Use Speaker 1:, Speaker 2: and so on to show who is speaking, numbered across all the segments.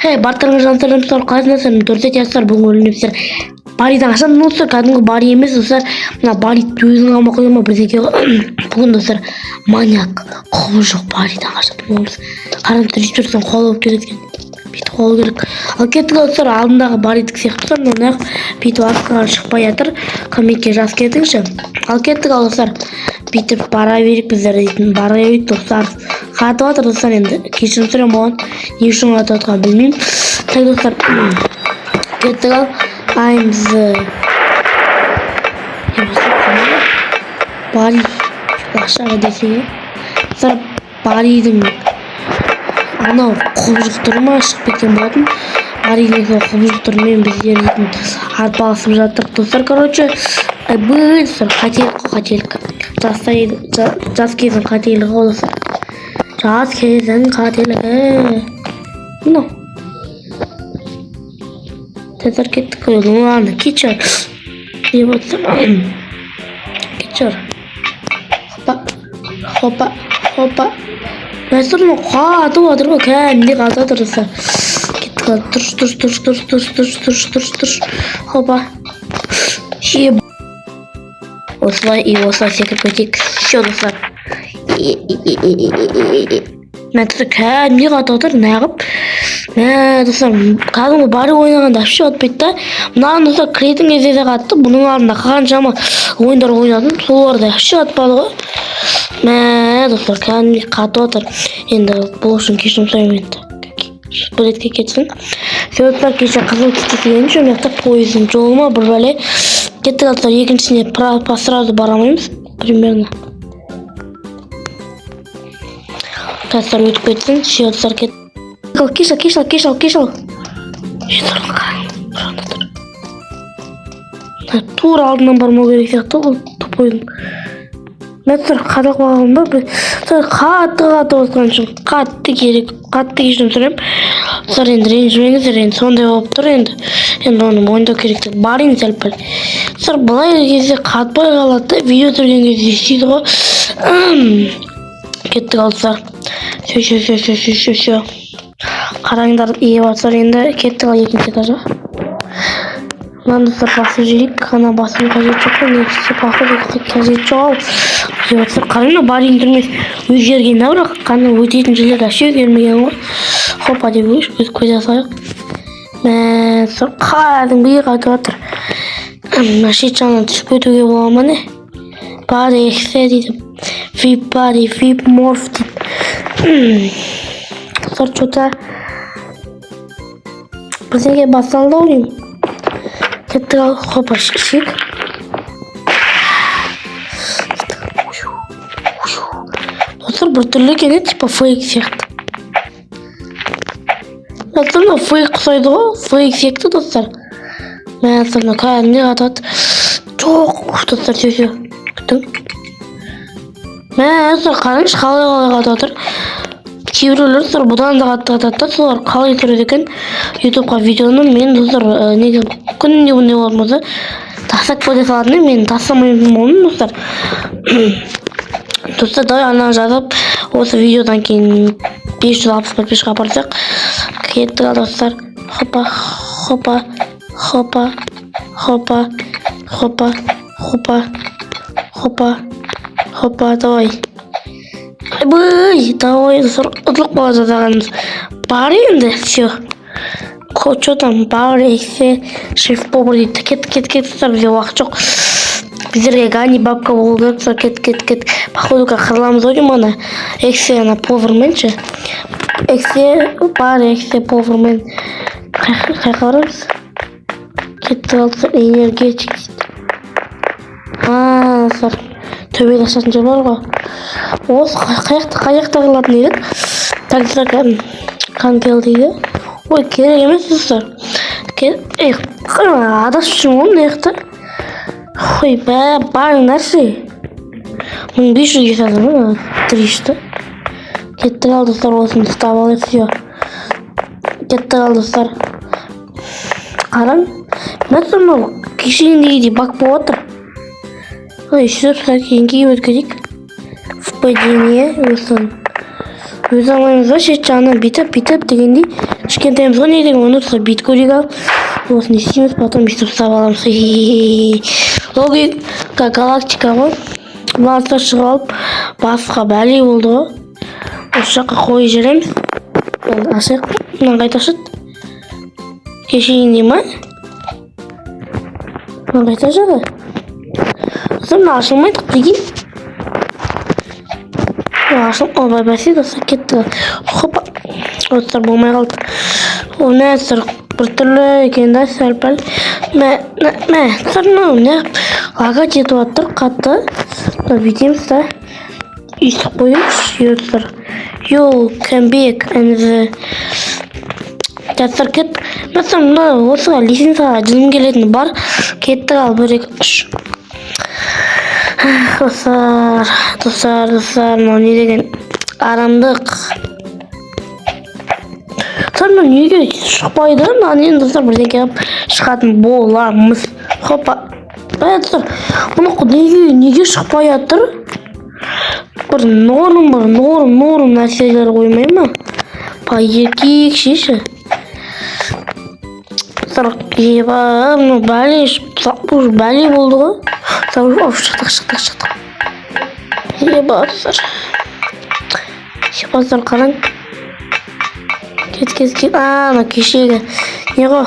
Speaker 1: Хей, барлықтарыңа жан сәлем, достар, қалайсыңдар? Дұрыс айтасыздар, бүгін өлімдепсіздер. Баридан қашан, достар, кәдімгі Бари емес, достар. Мына Бари өзінің алмай қоя ма бірдеңе ғой. Бүгін, достар, маньяк, құбыжық Баридан қашатын боламыз. Қараңыздар, өйтіп тұрсаң қол болып келеді екен. Бүйтіп қол керек. Ал кеттік, достар, алдындағы Баридікі сияқты, достар, мына бүйтіп артқа шықпай жатыр. Комментке жазып кетіңізші. Ал кеттік, ал, достар. Бүйтіп бара берейік біздер дейтін, бара берейік, достар. Қатып жатыр, достар, енді кешірім сұраймын оған. Не үшін қатып жатқанын білмеймін. Так, достар, кеттік, ал. I'm the не болса, Бари лақшаға десең, иә. Достар, Баридің анау құбыжық түрі ма шығып кеткен болатын. Баридің сол құбыжық түрімен біздер дейтін арпалысып жатырық, достар. Короче, айбай, достар, қателік қой, қателік. Жастай жас кездің қателігі ғой, достар. Жас кездің қателігі. Мынау. Достар, кеттік қой. Ну ладно, кетші. Не болса? Кетші. Хопа. Хопа. Хопа. Достар, мынау қатып жатыр ғой, кәдімгідей қатып жатыр, достар. Кеттік, ал. Тұрш, тұрш, тұрш, тұрш, тұрш, тұрш, тұрш, тұрш, тұрш. Хопа. Ше. Осылай и осылай секіріп кетейік. Все, достар. Мә, достар, кәдімгідей қатып жатыр, неғып? Мә, достар, кәдімгі Бари ойнағанда вообще атпайды да. Мынаны, достар, кіретін кезде де қатты. Бұның алдында қаншама ойындар ойнадым, соларда вообще атпады ғой. Мә, достар, кәдімгідей қатып жатыр. Енді бұл үшін кешірім сұраймын енді. Бір ретке кетсін. Все, достар, кеше қызыл түсті келгенше мына жақта пойыздың жолы ма бір бәле. Кеттік, достар, екіншісіне по сразу бара алмаймыз примерно. Достар, өтіп кетсін. Все, достар, кет. Кеш ал, кеш ал, кеш ал, кеш ал. Тұр. Тура алдынан бармау керек сияқты ғой тупойдың. Мә, достар, қадалып қалған ба? Достар, қатты қатып отқан үшін қатты керек, қатты кешірім сұраймын. Достар, енді ренжімеңіздер, енді сондай болып тұр енді. Енді оны мойындау керек деп бар енді сәл пәл. Достар, былай кезде қатпай қалады да, видео түсірген кезде істейді ғой. Кеттік, ал, достар. Все, все, все, все, все, все, все. Қараңдар, ие, достар, енді кеттік, ал, екінші этажға. Мынаны, достар, басып жіберейік. Ана басудың қажеті жоқ қой негізі, походу, қажеті жоқ ау. Е, достар, қараңдар, Баридің түрмесі өзгерген да, бірақ қана өтетін жерлер вообще өзгермеген ғой. Хопа деп өтіп көре салайық. Мә, достар, кәдімгідей қатып жатыр. Мына шет жағынан түсіп кетуге бола ма, не? Бари эксе дейді. Вип Бари, вип морф дейді. Достар, что-то бірдеңе басталды ау деймін. Кеттік, ал, хопа, ішейік. Достар, біртүрлі екен, иә, типа фейк сияқты. Достар, мынау фейк ұқсайды ғой, фейк сияқты, достар. Мә, достар, мынау кәдімгідей қатады. Жоқ, достар, все, все. Күтің. Мә, достар, қараңызшы, қалай қалай қатып жатыр. Кейбіреулер, достар, бұдан да қатты қатады да, солар қалай түсіреді екен ютубқа видеоны? Мен, достар, негізі күнде бұндай болатын болса, тастап кете салатын едім. Мен тастамайтын болдым, достар. Достар, давай ананы жазып, осы видеодан кейін 560 подписчик апарсақ. Кеттік, ал, достар. Хопа, хопа, хопа, хопа, хопа, хопа, хопа, хопа, давай. Айбай, давай, достар, ұтылып қала жаздағанымыз бар енді, все. Че там, бар ексе, шеф повар дейді. Кет, кет, кет, достар, бізде уақыт жоқ. Біздерге гани бабка болу керек, достар, кет, кет, кет. Походу, қырыламыз ғой деймін ана. Эксе, ана повармен ше. Эксе, бар эксе повармен. Қай жаққа барамыз? Кеттік, ал, достар, энергетик дейді. А, достар, төбеде ашатын жер бар ғой. Осы қай жақта қырылатын едік? Так, достар, канкел дейді. Ой, керек емес, достар. Ей, адасып жүрмін ғой мына жақта. Ой, бә, барыңдаршы. 1500-ге сатып ма? Триста. Кеттік, ал, достар, осыны ұстап алайық, все. Кеттік, ал, достар. Қараң. Мына, мынау кешегіндегідей баг болып отыр. Ой, сөйтіп кейін өткізейік. Впадение, осыны. Өте алмаймыз ба шет жағынан, бүйтіп бүйтіп дегендей? Кішкентаймыз ғой, не деген оны, достар? Бүйтіп көрейік. Ал осыны не істейміз? Потом бүйтіп ұстап аламыз. Логика галактика ғой. Мына шығып алып, басқа бәле болды ғой. Осы жаққа қойып жібереміз. Енді ашайық па? Мынаны қайта ашады? Кешегіндей ма? Мынаны қайта ашады, достар? Мына ашылмайды, прикинь. Мына ашыл, ойбай, бәсе, достар, кетті. Хопа, достар, болмай қалды. О, мә, достар, біртүрлі екен да, сәл пәл. Мә, мә, мә, достар, мынау неғып лагать етіп жатыр қатты? Мына бүйтеміз да, өйстіп қояйықшы. Е, достар, you come back and the, достар, кет. Достар, мына осыға, лестницаға жыным келетіні бар. Кеттік. Ал, бір, екі, үш. Достар, достар, достар, мынау не деген арамдық? Достар, мынау неге шықпайды? Мынаны енді, достар, бірдеңке қылып шығатын боламыз. Хопа. Ә, достар, мұны неге шықпай жатыр? Бір норм, бір норм нәрселер қоймай ма? По еркекше ше, достар. Еба, мынау бәле, уже бәле болды ғой. Достар, оф, шықтық, шықтық, шықтық. Еба, достар, еба, достар, қараң. Кет, кет, кет. А, мына кешегі не ғой?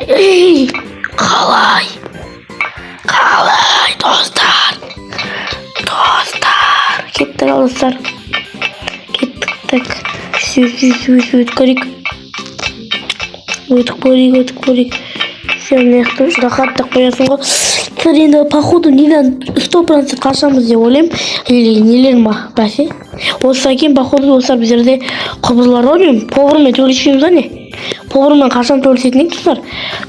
Speaker 1: Ей, қалай, қалай, достар, достар, кеттік. Ал, достар, кеттік. Так, сөйт, сөйт, сөйт, өтіп көрейік, өтіп көрейік, өтіп көрейік. Все, мына жақта рахат деп қоясың ғой. Достар, енді, походу, неден 100% қашамыз деп ойлаймын. Или нелер ма, бәсе? Осыдан кейін, походу, достар, біздерде құбырлар бар ғой. Повармен төбелеспейміз ба, не? Повармен қашан төбелесетін едік, достар?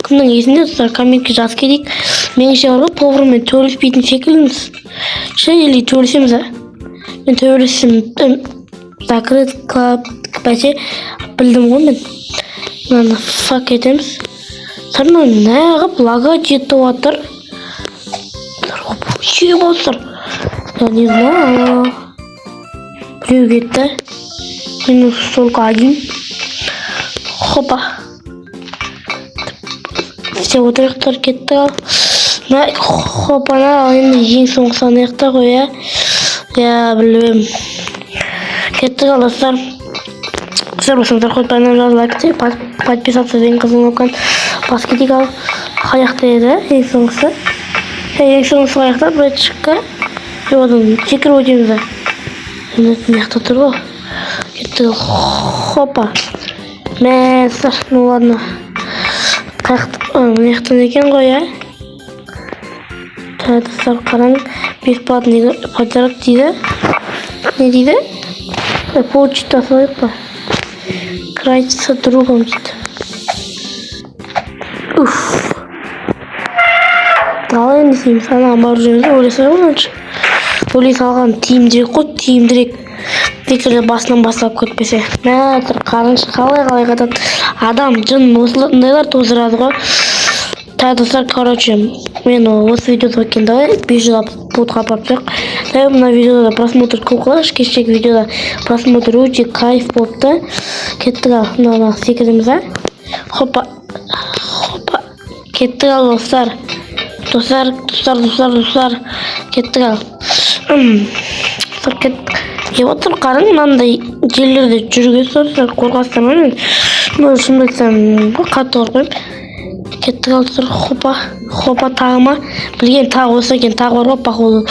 Speaker 1: Кімнің есінде, достар, комментке жазып кетейік. Меніңше, бар ғой, повармен төбелеспейтін секілдіміз ше, или төбелесеміз? А, мен төбелессем, закрыт клаб, бәсе, білдім ғой мен. Мынаны фак етеміз. Достар, мынау неғып лагать етіп жатыр? Достар, я не знаю. Біреу кетті, минус только один. Хопа, істеп отырайық. Кетті. Ал, мына, хопана. Ал енді ең соңғысы ана жақта ғой, иә, иә, білемін. Кеттік. Ал, достар, сіздер болсаңыздар, хоть лайк, подписаться деген қызыл кнопканы басып кетейік. Ал қай жақта еді ең соңғысы? Ең соңғысы қай жақта, братишка? Одан секіріп өтеміз да. Мына жақта тұр ғой. Кеттік. Хопа, мә, достар, ну ладно. Қай жақта? Мына жақтан екен ғой, иә. Так, достар, қараң, бесплатный подарок дейді. Не дейді? Получить алайық па? Играть с другом дейді. Уф, ал енді істейміз? Ана барып жүреміз. Ойлай салайық лучше. Ойлай салған тиімдірек қой, тиімдірек. Бекерде басынан бастап кетпесе. Мә, тұр, қараңшы, қалай, қалай қатады адам. Жын осындайлар тоздырады ғой. Так, достар, короче, мен осы видеода екен. Давай 560 путқа апарып тастайық. Давай, мына видеода просмотр көп қылайықшы. Кешегі видеода просмотр өте кайф болыпты. Кеттік. Ал мынаны секіреміз. А, хопа, хопа, кеттік. Ал, достар, достар, достар, достар, достар, кеттік. Ал, достар, кеттік. Е, отыр, қараң, мынандай жерлерде жүруге, достар, қорқасыздар ма? Мен, ну, шынымды айтсам, қатты қорқамын. Кеттік. Ал, достар, хопа, хопа, тағы ма? Білген, тағы осы екен, тағы бар ғой, походу.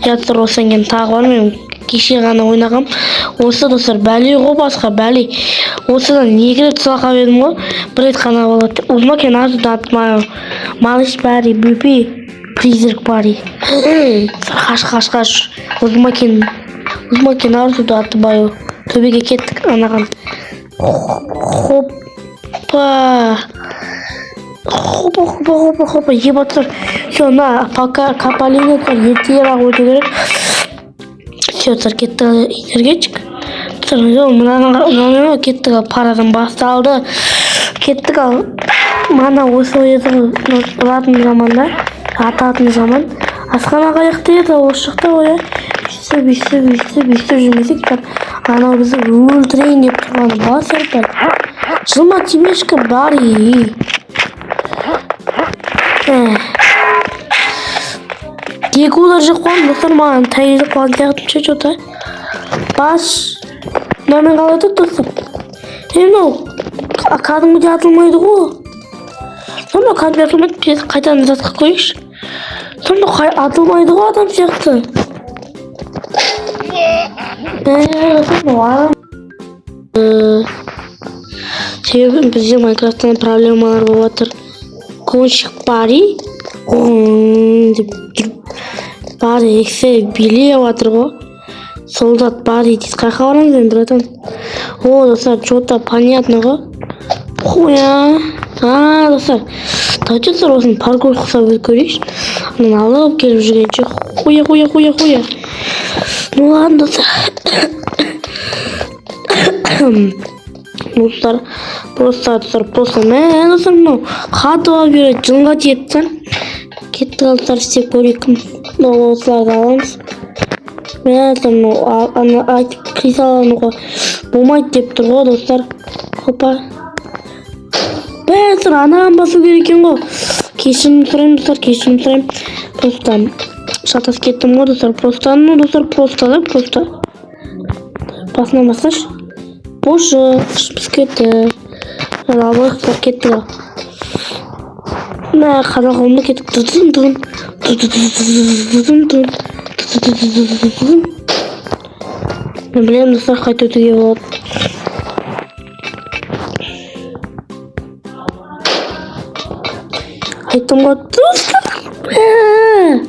Speaker 1: Иә, достар, осыдан кейін тағы бар. Мен кеше ғана ойнағам осы, достар. Бәле ғой, басқа бәле. Осыдан екі рет сұрақ қалып едім ғой, бір рет қана болады. Узмакен малыш Бари, бөпе, призрак Бари. Қаш, қаш, қаш. Узмакен, Узмакен Артуды атыбаю. Төбеге кеттік анаған. Хопа, хопа, хопа, хопа, хопа. Ебать, достар, все, на пока капалина ертерек өту керек. Все, достар, кетті. Энергетик, достар, мынаны кеттік. Ал, парадан басталды. Кеттік. Ал, мана осы еді ғой, ұратын заман да, ататын заман. Асхана қай жақта еді? Осы жақта ғой, иә. Өйстіп, өйстіп, өйстіп, өйстіп жүрмесек, анау бізді өлтірейін деп тұрғаны бар сәл. Жылма, тимешка, Барри. Эх. Екі удар жеп қойдым, достар, маған тайып қалған сияқты ше, че-то. Бас. Мынамен қалай өтеді, достар? Е, мынау кәдімгідей атылмайды ғой. Мынау кәдімгідей атылмайды, тез қайтадан затқа қояйықшы. Сонда атылмайды ғой адам сияқты. Мынау адам. Себебі бізде Майнкрафттан проблемалар болып жатыр. Гонщик Барри деп жүріп, Барри ексе билеп жатыр ғой. Солдат Барри дейді. Қай жаққа барамыз енді, братан? О, достар, че-то понятно ғой. Хуя. А, достар. Давайте, достар, осыны паркур ұқсап көрейікші. Ананы алып келіп жүргенше. Хуя, хуя, хуя, хуя. Ну ладно, достар. Достар, просто, достар, просто, мә, достар, мынау қатып алып береді, жынға тиеді да. Кеттік, достар, істеп көрейік. Мынау осыларды аламыз. Мә, достар, мынау ана айтып қисалануға болмайды деп тұр ғой, достар. Хопа. Бә, достар, анаған басу керек екен ғой. Кешірім сұраймын, достар, кешірім сұраймын. Просто шатасып кеттім ғой, достар. Просто, ну, достар, просто да, просто. Басынан басташы. Боже, біз кетті. Алайық, достар, кетті ғой. Мә, қазақ қолында кеттік. Тудун тун. Тудун тун. Тудун. Мен білемін, достар, қайта өтуге болады. Айттым ғой, достар. Мә.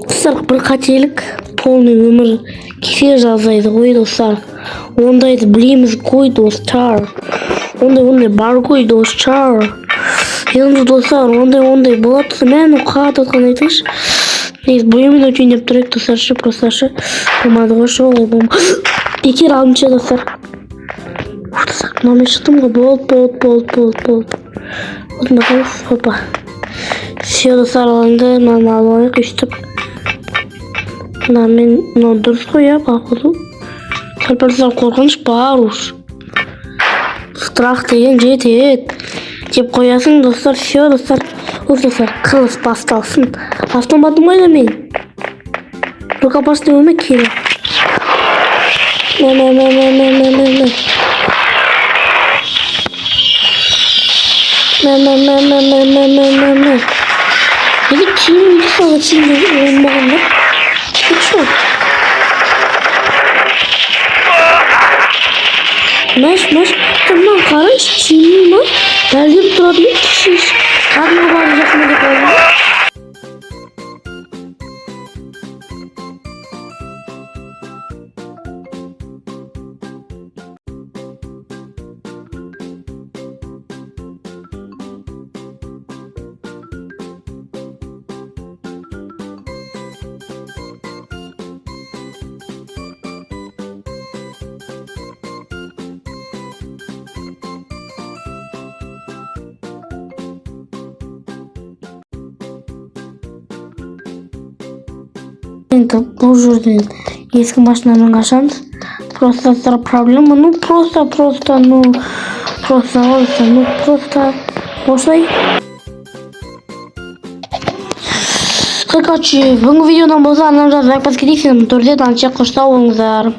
Speaker 1: Достар, бір қателік полный өмір кесе жаздайды ғой, достар. Ондайды білеміз ғой, достар. Ондай бар ғой, достар. Енді, достар, ондай болады. Мә, мынау қатып отқан, айтыңызшы. Негізі бойымен өтейін деп тұр едік, достар, ше, просто ше. Болмады ғой, ше, олай болмады. Бекер алдым ше, достар. Ух, достар, мынаумен шықтым ғой. Болды, болды, болды, болды, болды. Осында қалыңыз, опа. Все, достар, енді мынаны алып алайық өйстіп. Мынамен, мынау дұрыс қой, иә, походу. Сәл пәл, достар, қорқыныш бар уж. Страх деген жетеді деп қоясың, достар. Все, достар. Уж, достар, қылыс басталсын. Автоматым қайда мен? Рукопашный өлме керек. Мә, мә, мә, мә, мә, мә, мә, мә. Мә, мә, мә, мә, мә, мә, мә, мә, мә. Неге тимейді саған, тимей болмаған да? Ты чё? Мәш, мәш, мынаны қарайшы, тимей ма? Дәлдеп тұрады ма? Кіші. Кәдімгі бары жақын деп қалды. Енді бұл жерден ескі машинамен қашамыз. Просто, достар, проблема, ну просто, просто, ну просто, просто, ну просто осылай. Короче, бүгінгі видеодан болса, анам жазып лайк басып кетейік, сенің түрде танысып қош сау болыңыздар.